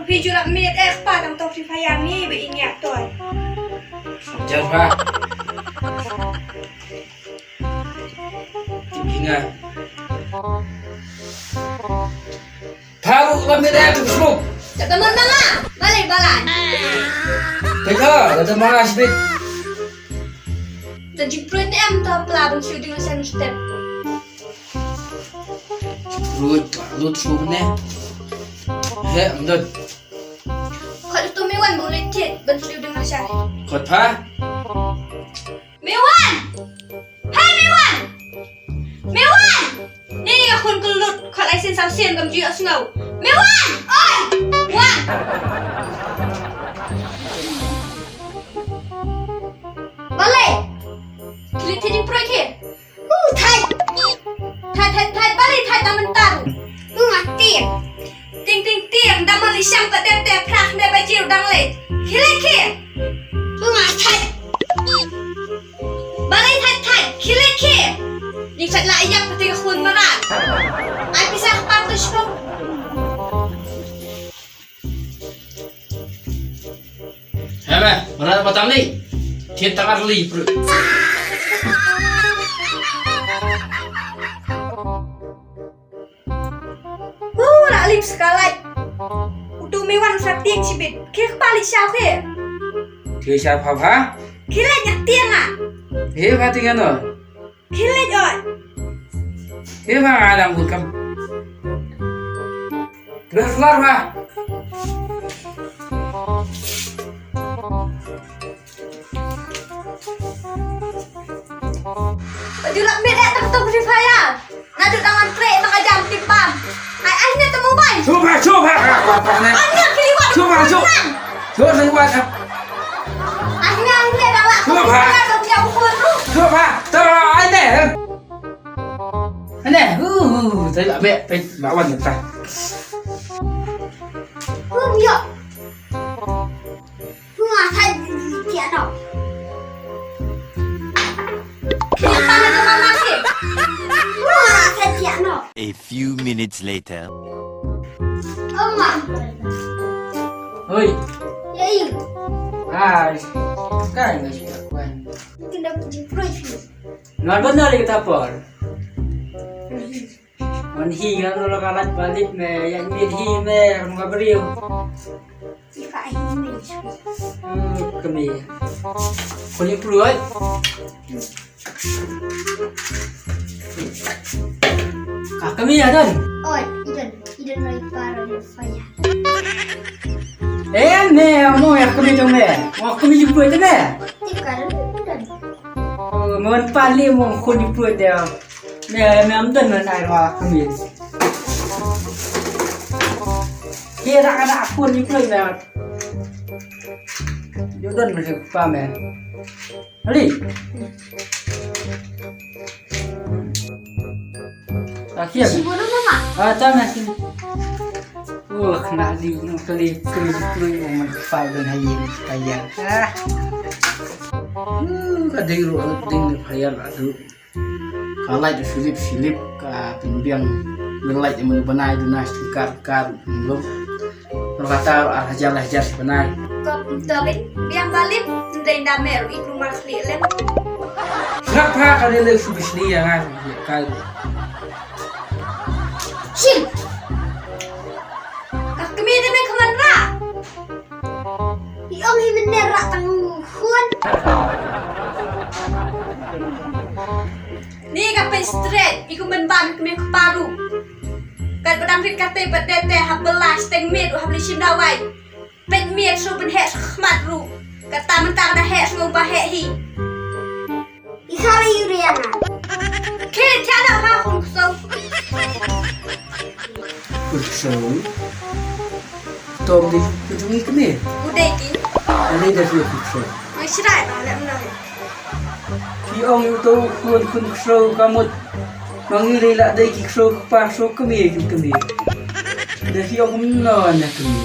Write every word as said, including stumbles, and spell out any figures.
Phi ju lap miet eh pa tang to Free Fire ni ba in ïa toi. Jar pa. Kinga. Tharu lap miet eh tu smoke. Kata mon mama, balik balan. Teka, kata mama sibit. Taji print em ta pla ban shooting sen step. Ruh, lut shu ne. He, mdot. Khot tu mi wan bu lit kit ban shu ding sha. Khot pha. Mi wan. Hai mi wan. Mi wan. Ni ka khun ka lut khot ai sin saw sin kam ju sngew. Mi wan. Oi. Wan. Balai. Kilit kit jingpyroi kit. Uh, thait. Thait, thait, thait, bali thait ta mynta. Uh, nga tieng. Tieng, tieng, tieng, da mali sham ka dep dep phra ne ba jiu dang leit. Khie leit khie. Uh, nga thait. Bali thait, thait, khie leit khie. Ning thait la ïap ka tieng khun marat. Ai pisa ka pat tu shkong. Heme, mana patang ni? Thied tang arli, bro. Hu, la lim sekalai. Utu mi wan sa tieng sibit. Khie kpa li shaw khie. Khie shaw pha pha? Khie leit ïa tieng ah. He pha tieng ano? Khie leit oi. He pha nga dang bun kam. Terus keluar pha. Baju lak mit eh tang tung Free Fire. Naduh dang wan trei tang ajam tim pam. Ai ai ne temu bai. Shu pha, shu pha. Anya kili wat. Shu pha, shu. Shu pha, shu pha. Ai ne ai ne dang lak. Shu pha. Dang jauh pun tu. Shu pha. Tu ai ne. Ane, hu, hu, tai la me, tai la wan ta. Hu, yo. Hu, ma, tai, tiano. Tiano, ma, ma, si. Hu, ma, tai, tiano. A few minutes later. Oma. Hoi. Yai. Ah, kai ngai shi kwan. Kita pergi proyek. Ngan benar kita por. Wan hi nga no la ka lait ba lip me, ïa miet hi me, ram ka briew. Ifa hi me. Hmm, kami. Kuni pluai. Ka kami adan. Oi, idan, idan mai para de faya. Eh, me, amo ya kami tu me. Mo kami jumpa tu me. Tip karan idan. Oh, mon pali mo kuni pluai de. Me, me am don man ai wa kami. Ke ra ra kun ni play na. Yo don man pa me. Ali. Akhir. Sibun mama. Ah, ta na kin. Oh, kena di kali kali kali man pa don hai kaya. Ah. Hmm, ka dei ro ding ni payal adu. Ka lait da Philip, Philip ka pynbiang. Ngi lait da manu banai da nas tingkar kar lum. Nor kata ar hajar hajar banai. Ko da bin biang balim ndai da mer i plumar khli lem. Ngap ha ka dei le su bisni ya ngan ka. Shim. Ka kmie da me khman ra. I ong hi mynne ra tang khun. Ni ka pei stret, i ku men bam i ku men kparu. Kat badang rit kate pat dete hap belas teng miet u hap li shim dawai. Pet miet su ben hek su khmat ru. Kata mentang da hek su ba hek hi. I khala yu riana. Ke tiada ha khun ksau. Khun ksau. Tom di kujungi kene. Udah ki. Ani da khun ksau. Ngai shirai ba lem nang. Ki ong yu to khun khun ksau kamut. Mangi le la dei ki ksau kpa ksau kemi ki kemi. Da ki ong no na kemi.